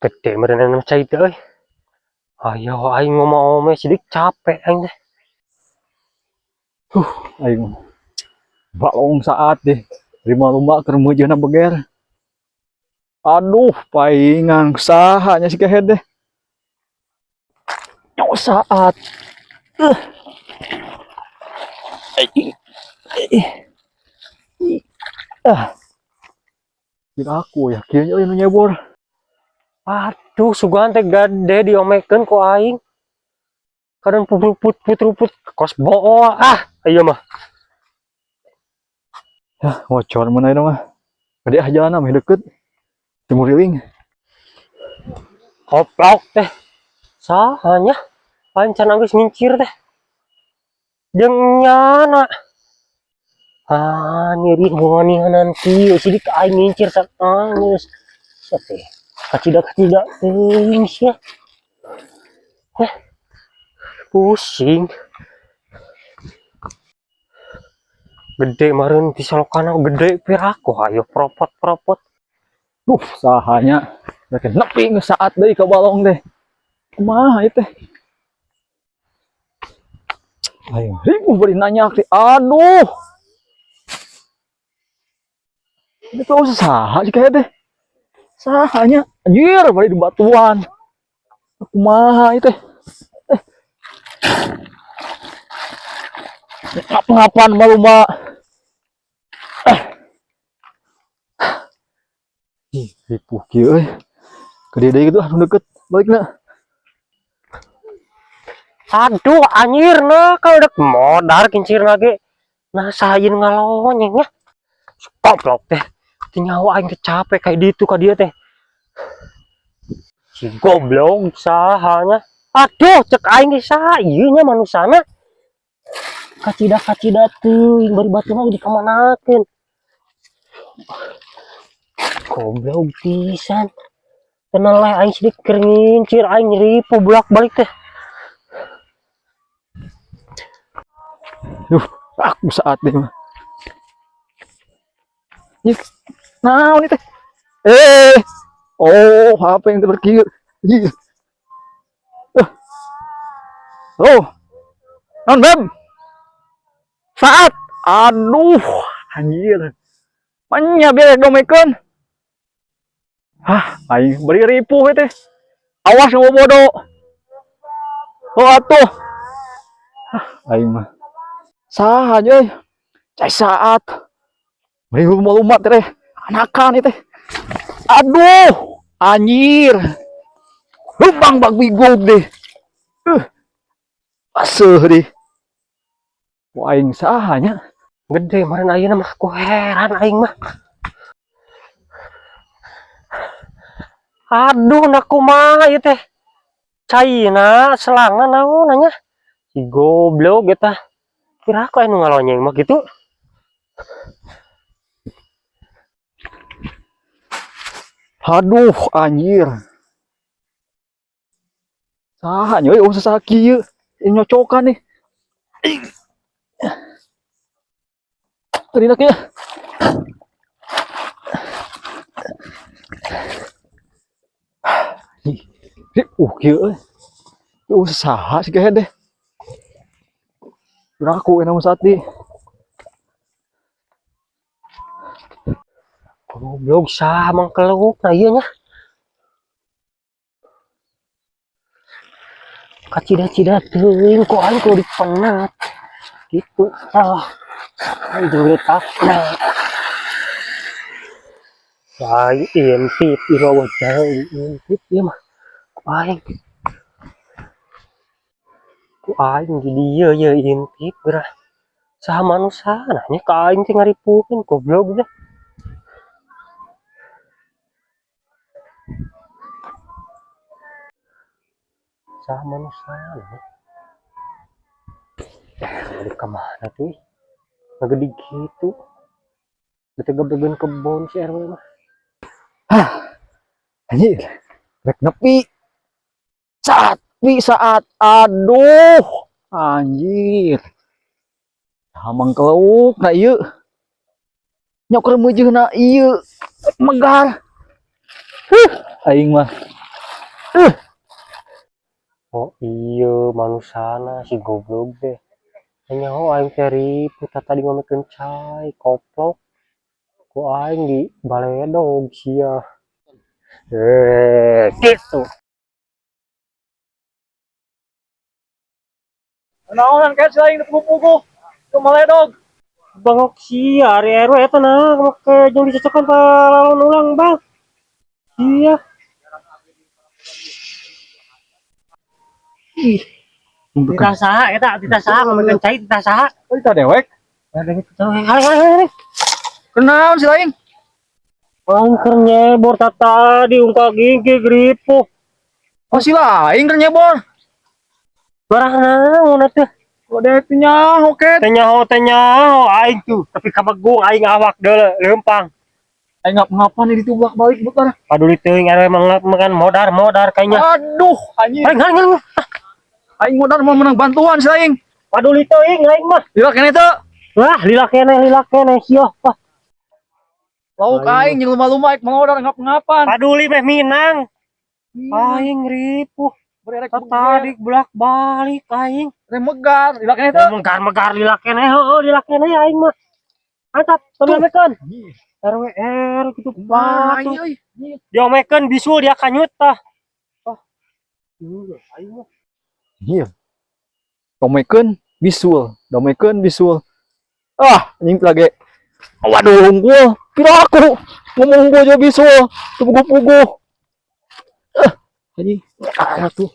Gede meureun cai teh euy. Ayo aing ngomong sidik capek aing teh. Aing balong saat deh. Lima lumba keur meujeuhna beger. Aduh, paingan saha nya si kehed deh. Nyok saat. Ah. Jeung aku ya, kieu nya euy nu nyebor. Aduh, sugan teh gade diomekeun ku aing. Kadang puput putruput kos bool ah, ieu mah. Yah, bocor mun ayeuna mah. Gede ah jalanna mah deket. Timur riling. Koplok teh. Saha nya? Aing can geus ngincir teh. Jeung nyana. Ah, nyeri hubungan kieu sidik aing ngincir ah geus. Sia teh. Kacida-kacida teuing sia. Heh. Pusing. Gede meureun pisolokana gede piraku hayo propot-propot. Duh, saha nya. Rek nepi geus saat deui ka balong teh. Kumaha ieu teh? Aing ribu bari nanya teh. Aduh. Ini tuh saha sih kayak teh? Saha nya? Anjir, bari di batuan. Kumaha ieu teh? Eh. Ngap-ngapan malu mah. Eh. Ih, ripuh kieu euy. Gede deui kitu ah nu deket balikna. Aduh, anjir nah kalau udah modar kincir lagi. Nah, sayin ngalonyeng nya. Goblok teh. Teu nyawa aing teh capek kayak ditu ka dia teh. Si goblok saha nya. Aduh, cek aing ge saha ieu nya manusana. Kacida-kacida teuing bari batuna ge dikamanakeun. Goblok pisan. Tenang lah aing sidik keur ngincir aing ripuh bolak-balik teh. Duh, aku saat ini mah. Ih, naon ieu teh? Eh, oh, HP yang terkieu. Ih. Eh. Oh. Naon, Beb? Saat. Aduh, anjir. Manya biar domekeun. Hah, aing beri ripuh teh. Awas nu bodoh. Oh atuh. Hah, aing mah. Saha nya euy? Cai saat. Beri lumba-lumba teh. Anakan ieu teh. Aduh, anjir. Lubang bag bigog deh. Aseuh deh. Ku aing saha nya? Gede meureun ayeuna mah ku heran aing mah. Aduh, nah kumaha ieu teh? Caina selangna naon nya? Si goblok eta. Kira aku anu ngalonyeng mah gitu. Aduh, anjir. Saha nya euy sasaki ieu? Nyocokan nih. Tadi nak ya. Kieu euy. Saha sih kehed deh. Raku enak sati. Goblok saha mangkeluk na ieu nya. Kacida-cida teuing ku aing kudu dipenat. Gitu. Ah. Aing jeung geutakna. Aing intip ieu mah jauh intip ieu mah. Ku aing. Ku aing di dieu ye intip geura. Saha manusana nya ka aing teh ngaripukeun goblok teh. Saha manusana nya. Dari ka mana tuh? Ngagede kitu. Betegeb-begeun kebon si RW mah. Hah. Anjir. Rek nepi. Saat, pi saat. Aduh. Anjir. Hamang keluk na ieu. Nyok remeujeuhna ieu megar. Huh, aing mah. Eh. Oh iya, manusana si goblok teh. Nyaho aing teh riput tadi ngomekeun cai, koplok. Ku aing di baledog sia. Eh, gitu. Naonan kayak si lain pugu-pugu. Kumaledog. Bangok sia ari RW eta nah make jeung dicocokan palalon ulang, Bang. Iya. Ih. Titah saha eta, titah saha ngomekeun cai titah saha. Oh, titah dewek. Aing Kenaon si lain? keur nyebor tadi ungka gigi ripuh. Oh, si lain keur nyebor. Barang naon atuh? Kok dewek teh nyaho ket. Teh nyaho, teh nyaho aing tuh, tapi kabegung aing awak deuleu leumpang. Aing ngap-ngapan di ditu bolak-balik bukan. Paduli teuing RW makan modar-modar kayaknya. Aduh, anjing. Aing aing aing. Aing modar mau menang bantuan si lain. Paduli teuing aing mah. Lila keneh teu. Wah, lila keneh sia. Wah, Lauk aing jeung lumba-lumba aing modar ngap-ngapan. Paduli meh minang. Aing ripuh. Bererek Tadi bolak-balik aing. Rek megar, lila keneh teu. Megar-megar lila keneh, heueuh lila keneh aing mah. Mantap, tomekeun. RW R gitu Aing batu. euy. Diomekeun bisul dia kanyut tah. Oh. Iya, aing mah. Iya. Domekeun bisul, domekeun bisul. Ah, anjing lagi. Waduh, unggul. Pira aku ngomong unggul aja bisul. Teu puguh-puguh. Ah, anjing. Ah, tuh.